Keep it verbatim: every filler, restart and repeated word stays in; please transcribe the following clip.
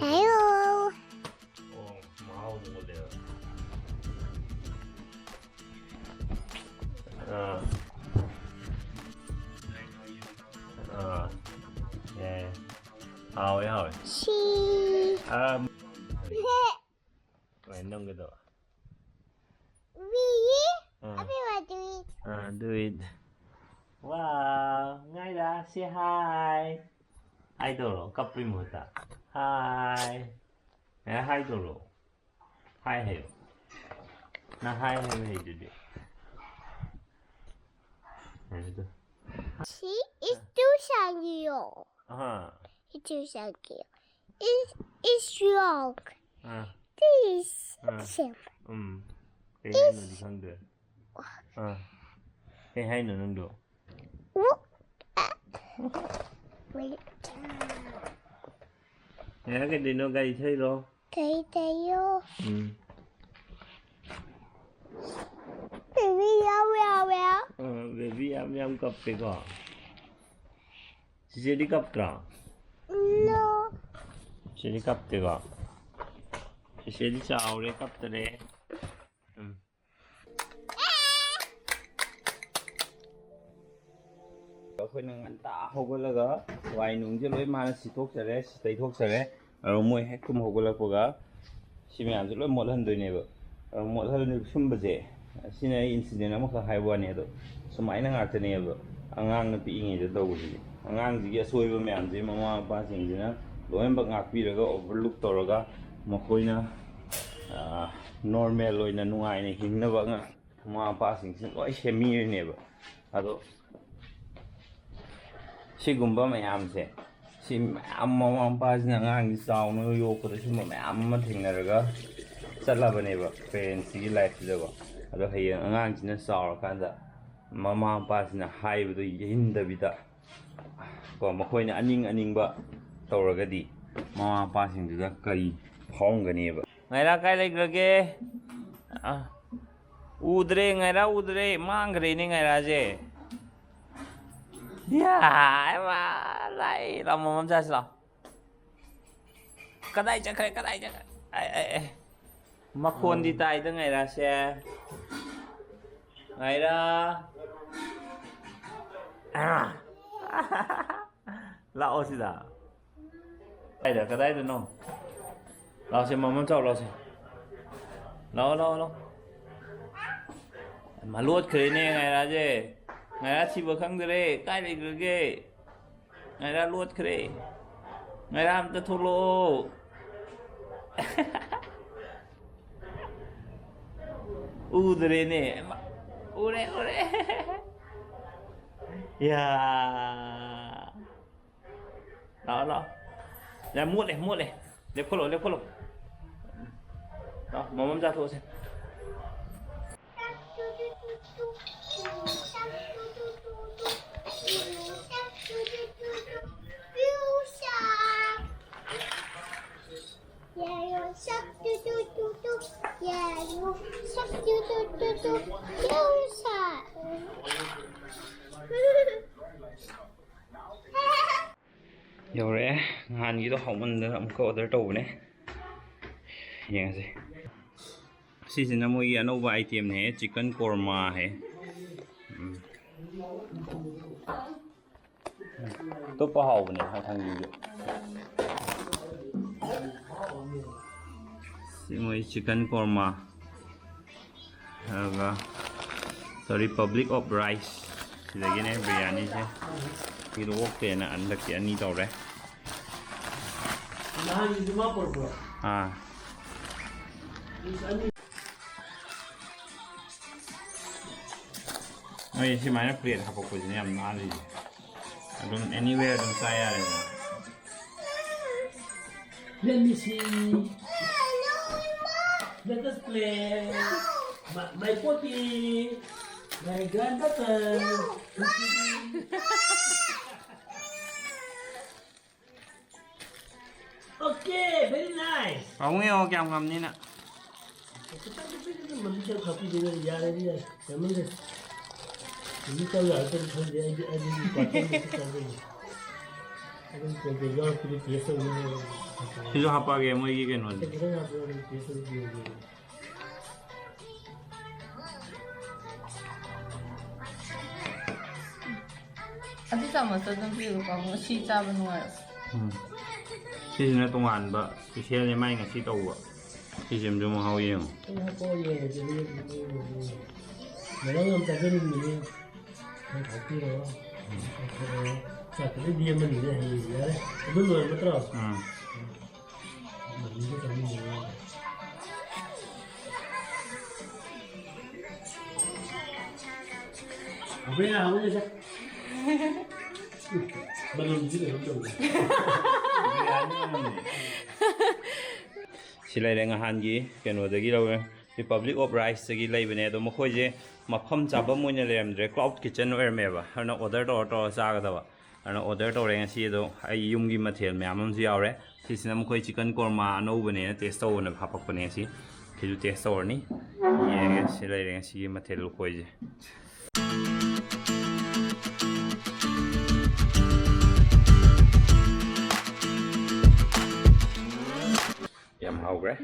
Hello. ꯑꯣ, ꯃꯍꯥꯎ ꯃꯨꯜꯂꯦꯕ꯫ ꯑꯥ꯫ ꯑꯥ꯫ ꯌꯥꯏ꯫ ꯍꯥꯎꯋꯦ, ꯍꯥꯎꯋꯦ꯫ ꯁꯤ꯫ ꯑꯥ꯫ ꯀꯃꯥꯏꯅ ꯅꯝꯒꯗꯕ? We. Ah. Everyone do it. Ah, do it. ꯋꯥ, ꯉꯥꯏꯔꯥ, say hi. Hi ꯇꯧꯔꯣ, ꯀꯞꯄꯩ ꯃꯍꯨꯠꯇ꯫ Hi. ꯑꯦ, hi ꯇꯧꯔꯣ꯫ Hi ꯍꯥꯏꯌꯣ꯫ ꯅꯪ hi ꯍꯥꯏꯕ ꯍꯩꯗꯨꯗꯤ꯫ ꯍꯥꯏꯕꯗꯣ꯫ She is too shaggy. ꯑꯍꯥ꯫ It's too shaggy. It's, it's wrong. Ah. This. Ah. Same. ꯎꯝ꯫ ꯀꯩ ꯍꯥꯏꯅꯣꯗꯤ ꯈꯪꯗ꯭ꯔꯦ꯫ ꯑꯥ꯫ ꯀꯩ ꯍꯥꯏꯅꯣ ꯅꯪꯗꯣ? Look at. Wait. ꯉꯥꯏꯍꯥꯛ ꯀꯩꯗꯧꯅꯣ, ꯒꯥꯔꯤ ꯊꯧꯔꯤꯔꯣ? ꯒꯥꯔꯤ ꯊꯧꯔꯤꯔꯣ? ꯎꯝ꯫ Baby ꯌꯥꯝ ꯌꯥꯎꯋꯦ꯫ ꯑꯥ, baby ꯌꯥꯝ ꯌꯥꯝ ꯀꯞꯄꯦꯀꯣ꯫ ꯆꯤꯆꯦꯗꯤ ꯀꯞꯇ꯭ꯔꯣ? No. ꯆꯤꯆꯦꯗꯤ ꯀꯞꯇꯦꯀꯣ꯫ ꯆꯤꯆꯦꯗꯤ ꯆꯥꯎꯔꯦ, ꯀꯞꯇꯔꯦ꯫ ꯎꯝ꯫ ꯑꯩꯈꯣꯏꯅ ꯉꯟꯇꯥ ꯍꯧꯒꯠꯂꯒ ꯋꯥꯏ ꯅꯨꯡꯁꯦ ꯂꯣꯏ ꯃꯥꯅ ꯁꯤꯊꯣꯛꯆꯔꯦ, ꯁꯤ ꯇꯩꯊꯣꯛꯆꯔꯦ꯫ ꯑꯗꯣ ꯃꯣꯏ ꯍꯦꯛ ꯇꯨꯝ ꯍꯧꯒꯠꯂꯛꯄꯒ ꯁꯤ ꯃꯌꯥꯝꯁꯦ ꯂꯣꯏ ꯃꯣꯠꯍꯟꯗꯣꯏꯅꯦꯕ꯫ ꯑꯗꯣ ꯃꯣꯠꯍꯟ-, ꯁꯨꯝꯕꯁꯦ, ꯁꯤꯅ ꯑꯩ incident ꯑꯃꯈꯛ ꯍꯥꯏꯕ ꯋꯥꯅꯤ꯫ ꯑꯗꯣ ꯁꯨꯃꯥꯏꯅ ꯉꯥꯛꯇꯅꯦꯕ ꯑꯉꯥꯡꯅ ꯄꯤꯛꯏꯉꯩꯗ ꯇꯧꯕꯁꯤꯗꯤ꯫ ꯑꯉꯥꯡꯁꯤꯒꯤ ꯑꯁꯣꯏꯕ ꯃꯌꯥꯝꯁꯦ ꯃꯃꯥ ꯃꯄꯥꯁꯤꯡꯁꯤꯅ ꯂꯣꯏꯅꯃꯛ ꯉꯥꯛꯄꯤꯔꯒ, overlook ꯇꯧꯔꯒ, ꯃꯈꯣꯏꯅ, ꯑꯥ, normal ꯑꯣꯏꯅ ꯅꯨꯡꯉꯥꯏꯅ ꯍꯤꯡꯅꯕ ꯑꯉꯥꯡ ꯃꯃꯥ ꯃꯄꯥꯁꯤꯡꯁꯤꯅ ꯂꯣꯏ ꯁꯦꯝꯕꯤꯔꯤꯅꯦꯕ꯫ ꯑꯗꯣ ꯁꯤꯒꯨꯝꯕ ꯃꯌꯥꯝꯁꯦ, ꯁꯤ ꯃꯌꯥꯝ ꯃꯃꯥ ꯃꯄꯥꯁꯤꯅ ꯑꯉꯥꯡꯁꯤ ꯆꯥꯎꯅꯕ ꯌꯣꯛꯄꯗ ꯁꯤꯒꯨꯝꯕ ꯃꯌꯥꯝ ꯑꯃ ꯊꯦꯡꯅꯔꯒ ꯆꯠꯂꯕꯅꯦꯕ parentsꯁꯤꯒꯤ lifeꯁꯤꯗꯀꯣ꯫ ꯑꯗꯣ ꯍꯌꯦꯡ ꯑꯉꯥꯡꯁꯤꯅ ꯆꯥꯎꯔꯀꯥꯟꯗ ꯃꯃꯥ ꯃꯄꯥꯁꯤꯅ ꯍꯥꯏꯕꯗꯣ ꯏꯟꯗꯕꯤꯗ ꯀꯣ, ꯃꯈꯣꯏꯅ ꯑꯅꯤꯡ ꯑꯅꯤꯡꯕ ꯇꯧꯔꯒꯗꯤ ꯃꯃꯥ ꯃꯄꯥꯁꯤꯡꯗꯨꯗ ꯀꯔꯤ ꯐꯥꯎꯔꯝꯒꯅꯦꯕ? ꯉꯥꯏꯔꯥ ꯀꯥꯏ ꯂꯩꯈ꯭ꯔꯒꯦ? ꯑ, ꯎꯗ꯭ꯔꯦ, ꯉꯥꯏꯔꯥ ꯎꯗ꯭ꯔꯦ, ꯃꯥꯡꯈ꯭ꯔꯦꯅꯦ ꯉꯥꯏꯔꯥꯁꯦ꯫ ꯌꯥ, ꯏꯃꯥ, ꯂꯥꯛꯑꯦ, ꯂꯥꯛꯑꯣ, ꯃꯃꯝ ꯆꯥꯁꯤ ꯂꯥꯛꯑꯣ꯫ ꯀꯗꯥꯏ ꯆꯠꯈ꯭ꯔꯦ? ꯀꯗꯥꯏ ꯆꯠꯈ꯭ꯔꯦ? ꯑꯦ, ꯑꯦ, ꯑꯦ꯫ ꯃꯈꯣꯟꯗꯤ ꯇꯥꯏꯗ, ꯉꯥꯏꯔꯥꯁꯦ꯫ ꯉꯥꯏꯔꯥ꯫ ꯑꯥ꯫ ꯂꯥꯛꯑꯣ ꯁꯤꯗ꯫ ꯀꯗꯥꯏꯗ, ꯀꯗꯥꯏꯗꯅꯣ? ꯂꯥꯛꯑꯣꯁꯦ, ꯃꯃꯥ ꯆꯥꯎ ꯂꯥꯛꯑꯣꯁꯦ꯫ ꯂꯥꯛꯑꯣ, ꯂꯥꯛꯑꯣ, ꯂꯥꯛꯑꯣ꯫ ꯃꯥ ꯂꯣꯠꯈ꯭ꯔꯦꯅꯦ ꯉꯥꯏꯔꯥꯁꯦ꯫ ꯉꯥꯏꯔꯥ ꯊꯤꯕ ꯈꯪꯗ꯭ꯔꯦ꯫ ꯀꯥꯏ ꯂꯩꯈ꯭ꯔꯒꯦ? ꯉꯥꯏꯔꯥ ꯂꯣꯠꯈ꯭ꯔꯦ꯫ ꯉꯥꯏꯔꯥ ꯑꯝꯇ ꯊꯣꯛꯂꯛꯑꯣ꯫ ꯎꯗ꯭ꯔꯦꯅꯦ꯫ ꯎꯔꯦ, ꯎꯔꯦ꯫ ꯌꯥ꯫ ꯂꯥꯛꯑꯣ, ꯂꯥꯛꯑꯣ꯫ ꯌꯥꯝ ꯃꯣꯠꯂꯦ, ꯃꯣꯠꯂꯦ꯫ ꯂꯦꯞꯈꯠꯂꯣ, ꯂꯦꯞꯈꯠꯂꯣ꯫ ꯂꯥꯛꯑꯣ, ꯃꯃꯝ ꯆꯥꯊꯣꯛꯑꯁꯦ꯫ ꯌꯧꯔꯛꯑꯦ꯫ ꯅꯍꯥꯟꯒꯤꯗꯣ ꯍꯥꯎꯃꯟꯗꯅ ꯑꯃꯨꯛꯀ order ꯇꯧꯕꯅꯦ꯫ ꯌꯦꯡꯉꯁꯦ꯫ ꯁꯤꯁꯤꯅ ꯃꯣꯏꯒꯤ ꯑꯅꯧꯕ item ꯅꯦ, chicken korma ꯍꯦ꯫ ꯎꯝ꯫ ꯑꯇꯣꯞꯄ ꯍꯥꯎꯕꯅꯦ ꯃꯊꯪꯒꯤꯁꯨ꯫ ꯁꯤ ꯃꯣꯏ chicken korma꯫ ꯑꯗꯨꯒ The Republic of Rice꯫ ꯁꯤꯗꯒꯤꯅꯦ ꯕꯤꯔꯌꯥꯅꯤꯁꯦ꯫ ꯁꯤꯗ ꯑꯣꯛꯇꯦꯅ ꯍꯟꯗꯛꯇꯤ ꯑꯅꯤ ꯇꯧꯔꯦ꯫ ꯅꯍꯥꯟꯒꯤꯗꯨ ꯃꯥ ꯄꯨꯔꯛꯄ꯭ꯔꯣ? ꯑꯥ꯫ ꯄꯤꯁ ꯑꯅꯤ꯫ ꯃꯣꯏ ꯁꯨꯃꯥꯏꯅ plate ꯍꯥꯄꯛꯄꯁꯤꯅꯦ ꯌꯥꯝ ꯅꯥꯜꯂꯤꯁꯦ꯫ ꯑꯗꯨꯝ anywhere ꯑꯗꯨꯝ ꯆꯥ ꯌꯥꯔꯦꯗꯅ꯫ Let me see. Let us play. My, my potty. My granddaughter. Okay, very nice. ꯄꯥꯕꯨꯡ ꯌꯦꯡꯉꯣ ꯀꯌꯥꯝ ꯉꯝꯅꯤꯅ꯫ ꯈꯤꯇꯪ ꯈꯤꯇꯪ ꯈꯤꯇꯪ ꯃꯃꯤꯠꯇ ꯍꯥꯞꯄꯤꯗꯣꯏꯅꯦ, ꯌꯥꯔꯦꯗꯤ ꯌꯥꯔꯦ, ꯌꯥꯝꯃꯟꯈ꯭ꯔꯦ꯫ ꯃꯃꯤꯠꯇ ꯌꯥꯔꯛꯇ꯭ꯔꯗꯤ ꯈꯪꯗꯦ, ꯑꯩꯗꯤ, ꯑꯩꯗꯤ quarter ꯃꯨꯛꯇꯤ ꯆꯥꯖꯩꯌꯦ꯫ ꯑꯗꯨꯝ ꯀꯩꯀꯩ ꯌꯥꯎꯔꯛꯄꯗꯤ taste ꯇꯧꯅꯤꯡꯉꯦ꯫ ꯁꯤꯁꯨ ꯍꯥꯞꯄꯛꯑꯒꯦ ꯃꯣꯏꯒꯤ ꯀꯩꯅꯣꯁꯦ꯫ ꯑꯗꯨ ꯆꯥꯃꯁꯇꯣ ꯑꯗꯨꯝ ꯄꯤꯔꯨꯀꯣ, ꯉꯁꯤ ꯆꯥꯕ ꯅꯨꯡꯉꯥꯏꯔꯣꯏ꯫ ꯎꯝ꯫ ꯁꯤꯁꯤꯅ ꯇꯣꯉꯥꯟꯕ specialꯅꯦ ꯃꯥꯏ ꯉꯁꯤ ꯇꯧꯕ꯫ ꯁꯤꯁꯤꯃꯁꯨ ꯃꯍꯥꯎ ꯌꯦꯡꯉꯨ꯫ ꯉꯔꯥꯡ ꯌꯥꯝ ꯆꯥꯖꯅꯤꯡꯕꯅꯤ꯫ ꯈꯔ ꯈꯥꯛꯄꯤꯔꯣ꯫ ꯆꯥꯛꯇꯨꯗꯤ ꯑꯃꯅꯤꯅꯦ ꯍꯌꯦꯡ ꯌꯥꯔꯦ꯫ ꯑꯗꯨ ꯂꯣꯏꯔꯕ ꯅꯠꯇ꯭ꯔꯣ? ꯎꯝ꯫ ꯃꯅꯤꯗ ꯆꯥꯃꯤꯟꯅꯔꯣ꯫ ꯑꯕꯦ, ꯍꯧꯔꯦꯗ꯫ ꯃꯅꯝꯁꯤ ꯀꯩꯅꯣꯝ ꯇꯧꯔꯦ꯫ ꯁꯤ ꯂꯩꯔꯦ ꯉꯍꯥꯟꯒꯤ ꯀꯩꯅꯣꯗꯒꯤ ꯂꯧꯔꯦ, Republic of Riceꯇꯒꯤ ꯂꯩꯕꯅꯦ꯫ ꯑꯗꯣ ꯃꯈꯣꯏꯁꯦ ꯃꯐꯝ ꯆꯥꯐꯝ ꯑꯣꯏꯅ ꯂꯩꯔꯝꯗ꯭ꯔꯦ, cloud kitchen ꯑꯣꯏꯔꯝꯃꯦꯕ꯫ ꯑꯗꯨꯅ order ꯇꯧꯔ ꯇꯧꯔ ꯆꯥꯒꯗꯕ꯫ ꯑꯗꯨꯅ order ꯇꯧꯔꯦ ꯉꯁꯤ꯫ ꯑꯗꯣ ꯑꯩ ꯌꯨꯝꯒꯤ ꯃꯊꯦꯜ ꯃꯌꯥꯝ ꯑꯃꯁꯨ ꯌꯥꯎꯔꯦ꯫ ꯁꯤꯁꯤꯅ ꯃꯈꯣꯏ chicken korma ꯑꯅꯧꯕꯅꯦꯅ test ꯇꯧꯕꯅ ꯍꯥꯄꯛꯄꯅꯦ ꯉꯁꯤ꯫ ꯁꯤꯁꯨ test ꯇꯧꯔꯅꯤ꯫ ꯌꯦꯡꯉꯦ, ꯁꯤ ꯂꯩꯔꯦ ꯉꯁꯤꯒꯤ ꯃꯊꯦꯜ ꯂꯨꯀꯣꯏꯁꯦ꯫ ꯌꯥꯝ ꯍꯥꯎꯈ꯭ꯔꯦ꯫